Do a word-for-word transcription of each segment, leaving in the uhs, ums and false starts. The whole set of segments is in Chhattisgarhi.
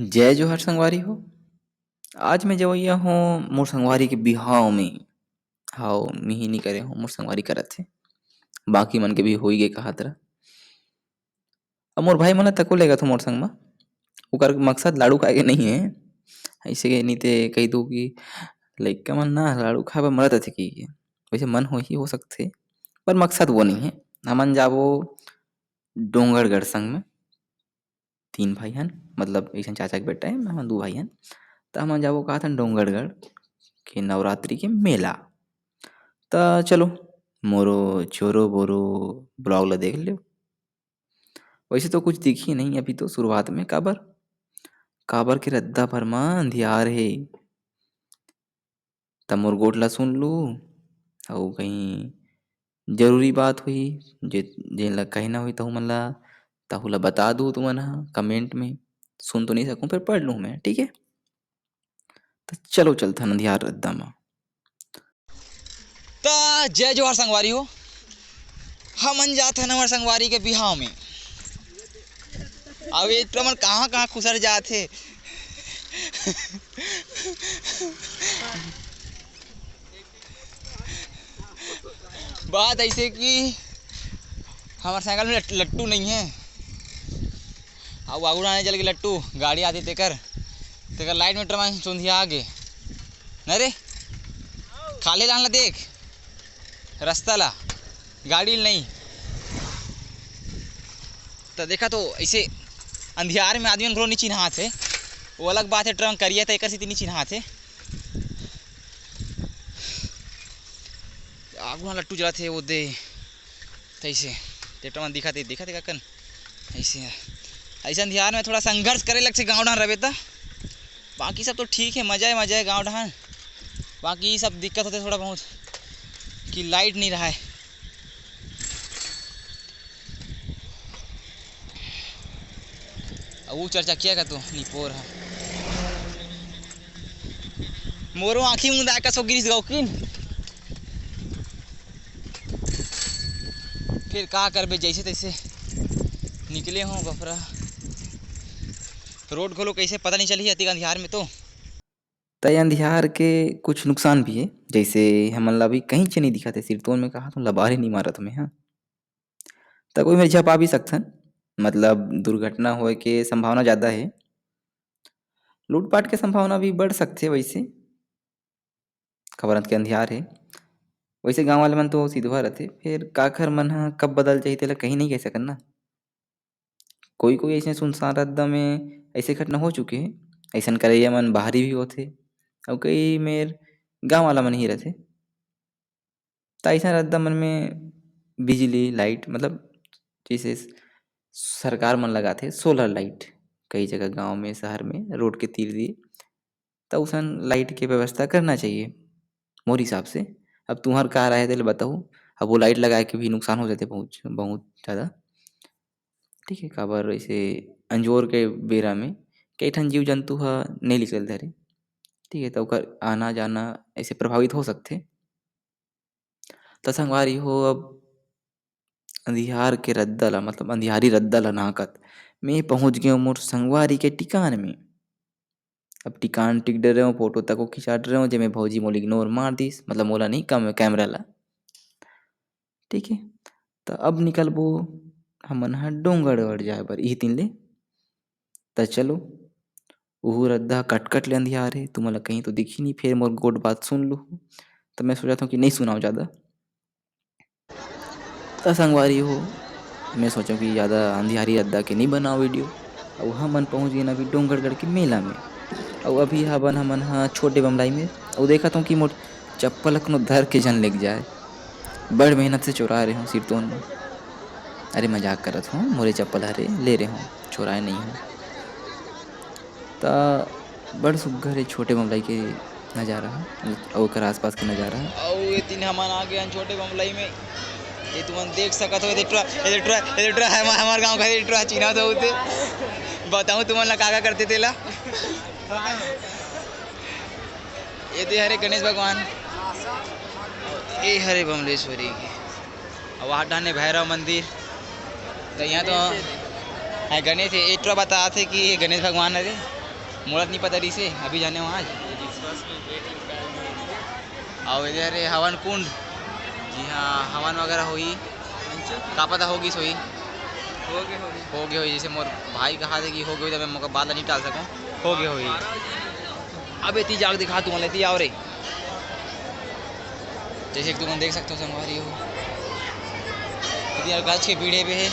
जय जोहार संगवारी हो। आज मैं जवइया हों मोर संगवारी के बिहाव में। हाव, मिही नी करे हों, मोर संगवारी करत हे। बाकी मन के भी होई गे कहात रहा। अब मोर भाई मन ला तको लेगत हों मोर संग म। ओकर मकसद लाड़ू खाए के नहीं हे। अइसे के नी ते कहि दो कि लइका मन ना लाड़ू खाए बर मरत रथे कहिके। वइसे मन होही, हो सकथे, पर मकसद वो नहीं हे। हमन जाबो डोंगरगढ़ संग में। तीन भाई हन, मतलब एक झन चाचा के बेटा हे, मैं दू भाई हन। त हमन जाबो कहत हन डोंगरगढ़ के नवरात्रि के मेला। त चलो, मोरो चोरो बोरो vlog ला देख लेव। वइसे तो कुछ दिखही नहीं अभी तो शुरुआत में, काबर, काबर के रद्दा भर म अंधियार हे। त मोर गोठ ला सुन लू, अउ कहीं जरूरी बात होही, जे, जेन ला कहना होही, तहू मन ला, तहू ला बता दू तुमन ह comment में। सुन तो नहीं सकूं, फिर पढ़ लूं मैं, ठीक है? त चलो, चलथन अंधियार रद्दा म। त जय जोहार संगवारी हो, हमन जात हन हमर संगवारी के बिहाव में। अब ये मन कहाँ कहाँ खुसर जात हे। बात ऐसे कि हमर साइकिल में लट-, लट्टू नहीं है। अब आगू आने चल के लट्टू गाड़ी आती तेकर, तेकर लाइट में ट्रमन चुंधिया आगे। नहीं रे, खाली लान ला देख, रास्ता ला, गाड़ी नहीं। त देखा तो ऐसे अंधियार में आदमी मन घलो नहीं चिन्हात हे। वो अलग बात है, ट्रंक करिया त एकर सेती नहीं चिन्हात हे। आगू हाँ लट्टू जलत हे वो दे, तैसे ट्रैक्टर मन दिखत हे, दिखत हे काकन। ऐसे, ऐसे अंधियार में थोड़ा संघर्ष करे लगथे गाँव डहर रहे त। बाकी सब तो ठीक है, मजा है, मजा है गाँव डहर। बाकी सब दिक्कत होथे थोड़ा बहुत कि लाइट नहीं रहा है। अब वो चर्चा किया का तू निपोर है। मोरो आँखी मुंदा का सो गिरिस गौकिन। फिर का करबे, जैसे तैसे निकले हों बफरा। रोड घलो कैसे पता नहीं चलही अतिक अंधियार में तो। त ये अंधियार के कुछ नुकसान भी हे, जैसे हमन ला अभी कहीं च नहीं दिखत हे, सिरतोन में कहा तो लबारी नहीं मारत में, हाँ। त कोई मेर झपा भी सकथन, मतलब दुर्घटना होए के संभावना ज़्यादा हे। लूटपाट के संभावना भी बढ़ सकथे वैसे, खबर के अंधियार हे। वैसे गाँव वाले मन तो सीधवा रथे, फेर काखर मन ह कब बदल जाही तेला कहीं नहीं कह सकन ना। कोई कोई ऐसे सुनसान रद्दा में ऐसे घटना हो चुके हे। ऐसन करैया मन बाहरी भी होथे, अउ कई मेर गाँव वाला मन ही रथे। त अइसन रद्दा मन में बिजली, लाइट, मतलब जैसे सरकार मन लगाथे सोलर लाइट, कई जगह गाँव में, शहर में, रोड के तीर तीर, त उसन लाइट के व्यवस्था करना चाहिए मोर हिसाब से। अब तुहर का राय हे, तेला बताओ। अब वो लाइट लगाए के भी नुकसान हो जाथे बहुत, बहुत ज़्यादा, ठीक है। काबर ऐसे अंजोर के बेरा में कई ठन जीव जंतु ह नहीं निकल धरे, ठीक है, त ओकर आना जाना ऐसे प्रभावित हो सकथे। त संगवारी हो, अब अंधियार के रद्दा ला, मतलब अंधियारी रद्दा ला नाहकत मैं पहुँच गेंव मोर संगवारी के टिकान में। अब टिकान टिक डरे हों, फोटो तको खिंचा डरे हों, जेमे भौजी मोला ignore मार दिस, मतलब मोला नहीं, कम, कैमरा ला, ठीक है। त अब निकलबो हमन ह डोंगरगढ़ जाए बर इही तीन ले। त चलो, उहू रद्दा कटकट ले अंधियार हे, तुमन ला कहीं तो दिखी नहीं, फेर मोर गोठ बात सुन लू, त मैं सोचत हों कि नहीं सुनाओ ज़्यादा। त संगवारी हो, मैं सोचों कि ज़्यादा अंधियारी रद्दा के नहीं बनाओ वीडियो। अउ हमन पहुँच गेन अभी डोंगरगढ़ के मेला में। अउ अभी हबन हमन ह छोटे बमलाई में। अउ देखत हों कि मोर चप्पल ह कोनो धर के झन लेग जाए। बड़ मेहनत से चोराए रहे हों सिरतोन में। अरे मजाक करत हों, मोरे चप्पल हरे, ले रहे हों, चोराए नहीं हों। त बड़ सुग्घर हे छोटे बमलाई के नजारा ह, अउ ओकर आसपास के नजारा ह। अउ ये तीन हमन आ गए हन छोटे बमलाई में। ये तुमन देख सकत हो, ये ट्रा-, ये ट्रा-, ये ट्रा-, हम-, हमार गाँव का ये ट्रा चिन्हा तो होते। बताऊँ तुमन ला का का करथे तेला। ये दे हरे गणेश भगवान, ये हरे बमलेश्वरी के, अउ वहाँ डाहने भैरव मंदिर। त यहाँ तो, हाँ, गणेश हे, ये ट्रा बताथे कि ये गणेश भगवान हरे। मोला तो नहीं पता रहिसे, अभी जाने हँव आज। अउ एदे हरे हवन कुंड, जी हाँ, हवन वगैरह होई, का पता होगिस होई, होगे होई। होगे होई। जैसे मोर भाई कहा थे कि होगे होई, तो मैं मोका बात ला नहीं टाल सकूँ, होगे होई। अब एती जाके दिखा तू, एती आव रे। जैसे कि तुमन देख सकथो संगवारी हो, एती यार गज के भीड़ हे बे हे।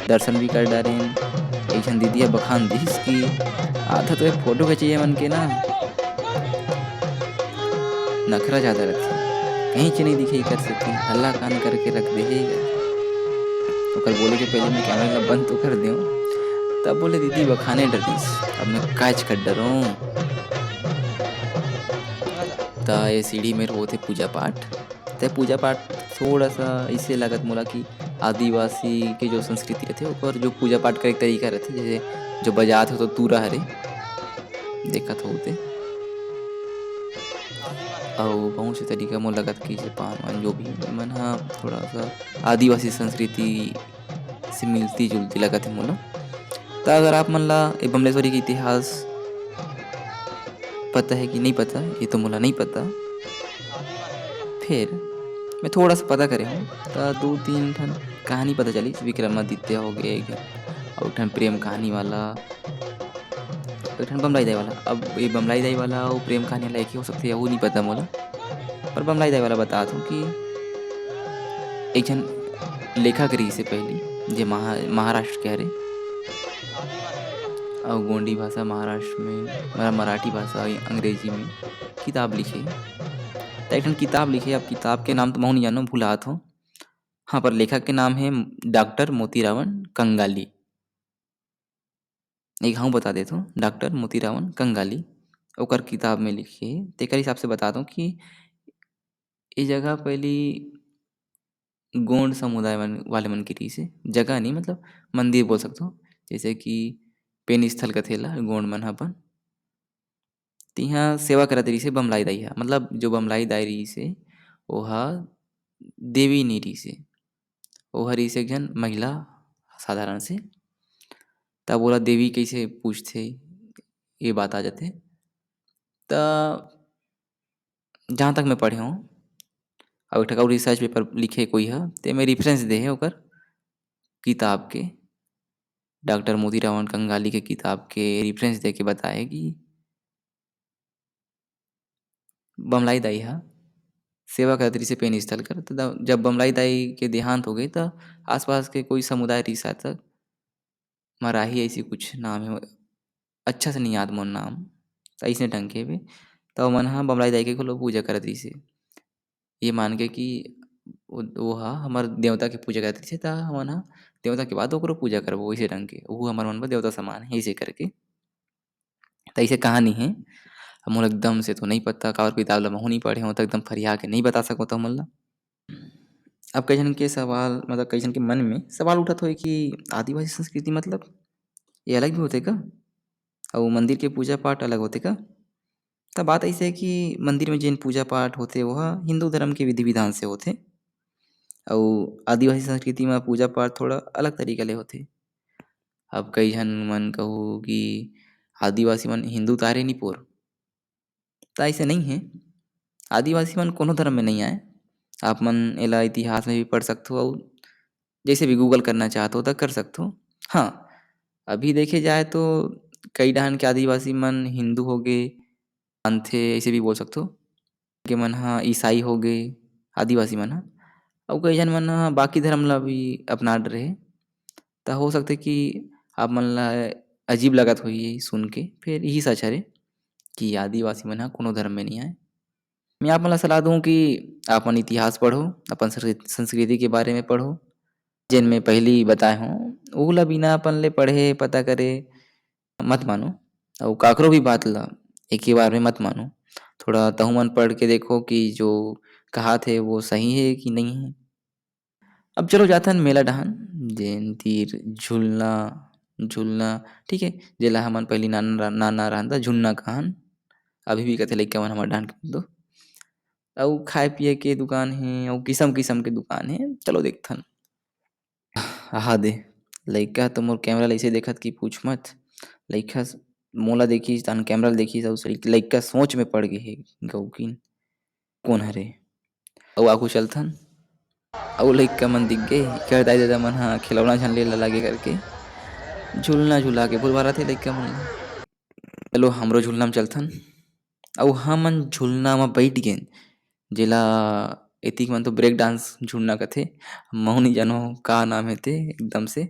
दर्शन भी कर डारेन। एक झन दीदी ह बखान दिस कि आधा तो ये फोटो खींचे ये मन के ना, नखरा ज्यादा रथे, कहीं च नहीं दिखाई कर सकती, हल्ला कान करके रख दे हे। ओकर बोले के पहले मैं कैमरा ला बंद तो कर देव, तब बोले दीदी बखाने डरिस, अब मैं काच कर डरूं। त ये सीढ़ी मेर होथे पूजा पाठ। ते पूजा पाठ थोड़ा सा ऐसे लागत मोला कि आदिवासी के जो संस्कृति रथे, ओकर जो पूजा पाठ करे के तरीका रथे, जैसे जो बजात हो तो तूरा हरे, देखत हो ते। अउ बहुत से तरीका मोला लगत कि जे पान वान जो भी हे, मन ह थोड़ा सा आदिवासी संस्कृति से मिलती जुलती लगत हे मोला। त अगर आप मन ला ए बमलेश्वरी के इतिहास पता हे कि नहीं पता, ये तो मोला नहीं पता। फिर मैं थोड़ा सा पता करे हूँ, त दो तीन ठन कहानी पता चलिस, विक्रमादित्य हो गए एक ठन, अउ एक ठन प्रेम कहानी वाला, एक ठन बमलाई दाई वाला। अब ये बमलाई दाई वाला अउ प्रेम कहानी वाला एक ही हो सकथे, वो नहीं पता मोला। पर बमलाई दाई वाला बतात हूँ कि एक झन लेखक रहिसे पहली, जे महा-, महाराष्ट्र के हरे, अउ गोंडी भाषा महाराष्ट्र में, मरा-, मराठी भाषा, अंग्रेजी में किताब लिखे। त एक ठन किताब लिखे, अब किताब के नाम तो महू नहीं जानव, भुलात हो। हाँ, पर लेखक के नाम हे डॉक्टर मोतीरावन कंगाली। एक हूँ बता देत हूँ, डॉक्टर मोतीरावन कंगाली, ओकर किताब में लिखे हे, तेकर हिसाब से बता दूँ कि ए जगह पहली गोंड समुदाय मन, वाले मन के रहिसे, जगह नहीं, मतलब मंदिर बोल सकथो, जैसे कि पेन स्थल कथे ला गोंड मन ह अपन। तिहाँ सेवा करत रहिसे बमलाई दाई ह, मतलब जो बमलाई दाई रहिसे, ओहा देवी नहीं रहिसे, ओहा रहिसे एक झन महिला साधारण से। तब ओला देवी कैसे पूजथे, ये बात आ जाथे। त जहाँ तक मैं पढ़े हूँ, अउ एक ठक अउ रिसर्च पेपर लिखे कोई ह, तेमे रेफरेंस दे हे ओकर किताब के, डॉक्टर मोतीरावन कंगाली के किताब के रेफरेंस दे के बताए कि बमलाई दाई ह सेवा करत रहिसे पेन स्थल कर। त द-, जब बमलाई दाई के देहांत हो गई, त आसपास के कोई समुदाय रहिस, त मराही ऐसी कुछ नाम हे, अच्छा से नहीं याद मोर नाम, त अइसने ढंग के हवे। त ओमन ह बमलाई दाई के घलो पूजा करत रहिसे, ये मान के कि वो, वो ह हमर देवता के पूजा करत रहिसे, त हमन ह देवता के बाद ओकरो पूजा करबो, वैसे ढंग के, वो हमर मन बर देवता समान हे, ऐसे करके। त ऐसे कहानी हे। अब मोला एकदम से तो नहीं पता, काबर किताब ला महू नहीं पढ़े हों, त एकदम फरिया के नहीं बता सको त मोला। अब कई झन के सवाल, मतलब कई झन के मन में सवाल उठत होही कि आदिवासी संस्कृति मतलब ये अलग भी होथे का? अउ मंदिर के पूजा पाठ अलग होथे का? त बात अइसे हे कि मंदिर में जेन पूजा पाठ होथे, वो ह हिंदू धर्म के विधि विधान से होथे, अउ आदिवासी संस्कृति में पूजा पाठ थोड़ा अलग तरीका ले होथे। अब कई झन मन कहू कि आदिवासी मन हिंदू तारे नहीं पोर, त अइसे नहीं हे। आदिवासी मन कोनो धर्म में नहीं आए। आप मन एला इतिहास में भी पढ़ सकथो, अउ जैसे भी Google करना चाहत हो, त कर सकथो। हाँ, अभी देखे जाए तो कई डहान के आदिवासी मन हिंदू होगे, मानथे, ऐसे भी बोल सकथो, के मन ह ईसाई होगे, आदिवासी मन ह, अउ कई झन मन ह बाकी धर्म ला भी अपना डरे हे। त हो सकथे कि आप मन ला अजीब लगत होही सुन के, फेर यही सच हरे कि आदिवासी मन ह कोनो धर्म में नहीं आए। मैं आप मन ला सलाह दूं कि आप मन इतिहास पढ़ो, अपन संस्कृ-, संस्कृति के बारे में पढ़ो। जेन मैं पहली बताए हों, ओहू ला बिना अपन ले पढ़े, पता करे मत मानो, अउ काकरो भी बात ला एक ही बार में मत मानो। थोड़ा तहू मन पढ़ के देखो कि जो कहात हे, वो सही हे कि नहीं हे। अब चलो जाथन मेला डहान, जेन तीर झुलना, झुलना, ठीक हे, जेला हमन पहली नाना, नाना रहन त झुलना कहन। अभी भी कथे लइका मन हमर डाहन के तो। अउ खाए पिए के दुकान हे, अउ किसम किसम के दुकान हे, चलो देखथन। आहा दे, लइका तो मोर कैमरा ल अइसे देखत कि पूछ मत। लइका स-, मोला देखिस, तहन कैमरा ल देखिस, अउ लइका सोच में पड़ गे हे, गौकिन, "कोन हरे?" अउ आगू चलथन, अउ लइका मन दिख गे, एकर दाई ददा मन ह खिलौना झन ले ला लागे करके झुलना झुला के भुलवा रथे लइका मन ला। चलो, हमरो झुलना म चलथन। अउ हमन झुलना म बइठ गेन, जेला एतिक मन तो ब्रेक डांस झुलना कथे, महू नइ जानों का नाम हे ते एकदम से।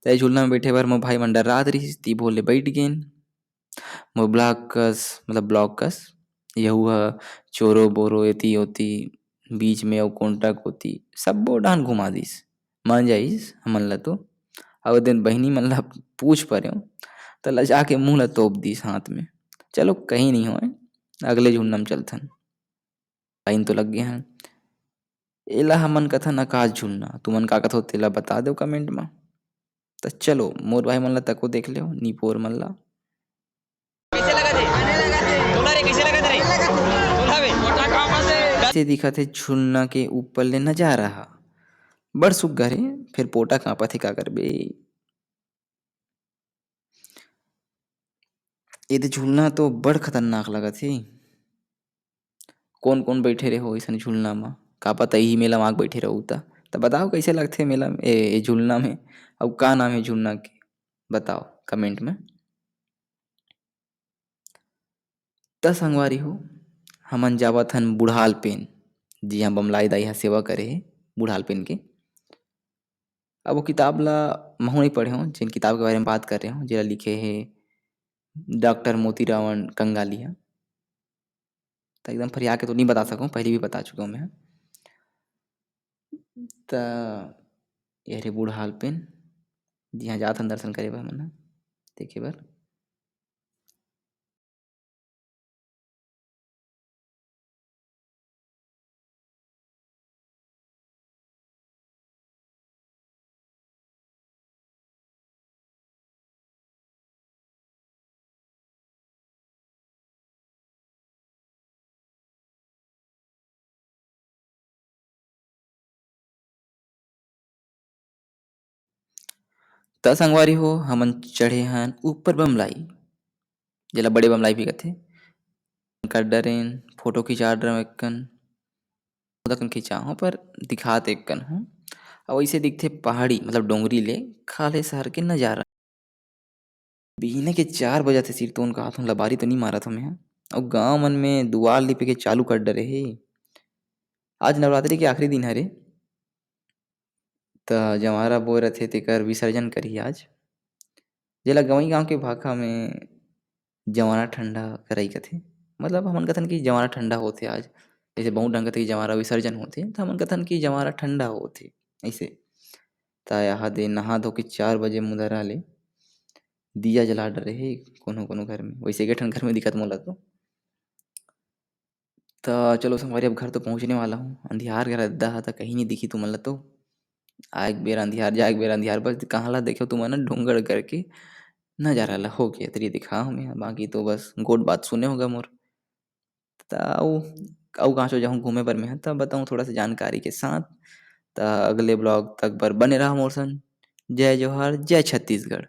त ए झुलना म बइठे बर मोर भाई मन डर्रात रिहिस, ती बोले बइठ गेन। मोर ब्लॉग कस, मतलब ब्लॉग कस, यहू ह चोरो बोरो एती ओती, बीच में अउ कोंटा कोती, सब्बो डाहन घुमा दिस। मान जाइस हमन ला तो। अउ दिन बहिनी मन ला पूछ परेंव, त लजा के मुंह ला तोप दिस हाथ में। चलो, कहीं नहीं होय, अगले झुलना म चलथन। लाइन तो लग गे हन। एला हमन कथन आकाश झुलना। तुमन का कथो, तेला बता देव comment म। त चलो, मोर भाई मन ला तको देख लेव, निपोर मन ला। कैसे लगा थे? बोला रे, कैसे लगा थे रे? बोला बे। कैसे दिखत हे झुलना के ऊपर ले नजारा ह? बड़ सुग्घर हे, फेर पोटा कांपत हे, का करबे? ए दे झुलना तो बड़ खतरनाक लगत हे। कोन-कोन बइठे रहे हो अइसन झुलना म? का पता इही मेला म आके बइठे रहू त। त बताओ कइसे लगथे मेला म, ए, ए झुलना में? अउ का नाम हे झुलना के? बताओ comment में। त संगवारी हो, हमन जावत हन बुढ़ाल पेन, जिहां बमलाई दाई ह सेवा करे हे बुढ़ाल पेन के। अब वो किताब ला महू नइ पढ़े हों, जेन किताब के बारे में बात कर रहे हों, जेला लिखे हे डॉक्टर मोतीरावण कंगाली ह। त एकदम फरिया के तो नइ बता सकूं, पहले भी बता चुके हों मैं। त ये रे बुढ़ाल पेन, जिहां जात हन दर्शन करे बर हमन ह, देखे बर। त संगवारी हो, हमन चढ़े हन ऊपर बमलाई, जेला बड़े बमलाई भी कथे। कर डरेन, फोटो खिंचा डरेन एक कन, ओदा कन खिंचाहूं, पर दिखात एक कन हूं। अउ अइसे दिखथे पहाड़ी, मतलब डोंगरी ले खाल्हे सहर के नजारा। बिहने के चार बजत हे सिरतोन, कहात हूं लबारी तो नी मारत हूं मैं। अउ गांव मन में दुवार लिपे के चालू कर डरे हे। आज नवरात्रि के आखिरी दिन हरे, त जंवारा बोय रथे, तेकर विसर्जन करही आज, जेला गंवई गांव के भाखा में जंवारा ठंडा करई कथे। मतलब हमन कथन कि जंवारा ठंडा होथे आज, जइसे बहुत ढंग कथे कि जंवारा विसर्जन होथे, त हमन कथन कि जंवारा ठंडा होथे, अइसे। त एहा दे नहा धो के चार बजे मुंदरा ले दिया जला डरे हे कोनो कोनो घर में, वइसे एक ठन घर में दिखत मोला तो। त चलो संगवारी, अब घर तो पहुंचने वाला हूं। अंधियार गे रद्दा ह, त कहीं नहीं दिखी तुमन ला तो। आए एक बेर अंधियार, जाए एक बेर अंधियार, बस कहां ला देखेव तुमन ह, डोंगरगढ़ के नजारा ला। हो गे, अतरी दिखा हूं मैं, बाकी तो बस गोठ बात सुने होगा मोर। त अउ, अउ कहां चो जाहूं घूमे बर मैं ह, त बताऊं थोड़ा सा जानकारी के साथ। त अगले ब्लॉग तक बर बने रहा मोर संग। जय जोहार, जय छत्तीसगढ़।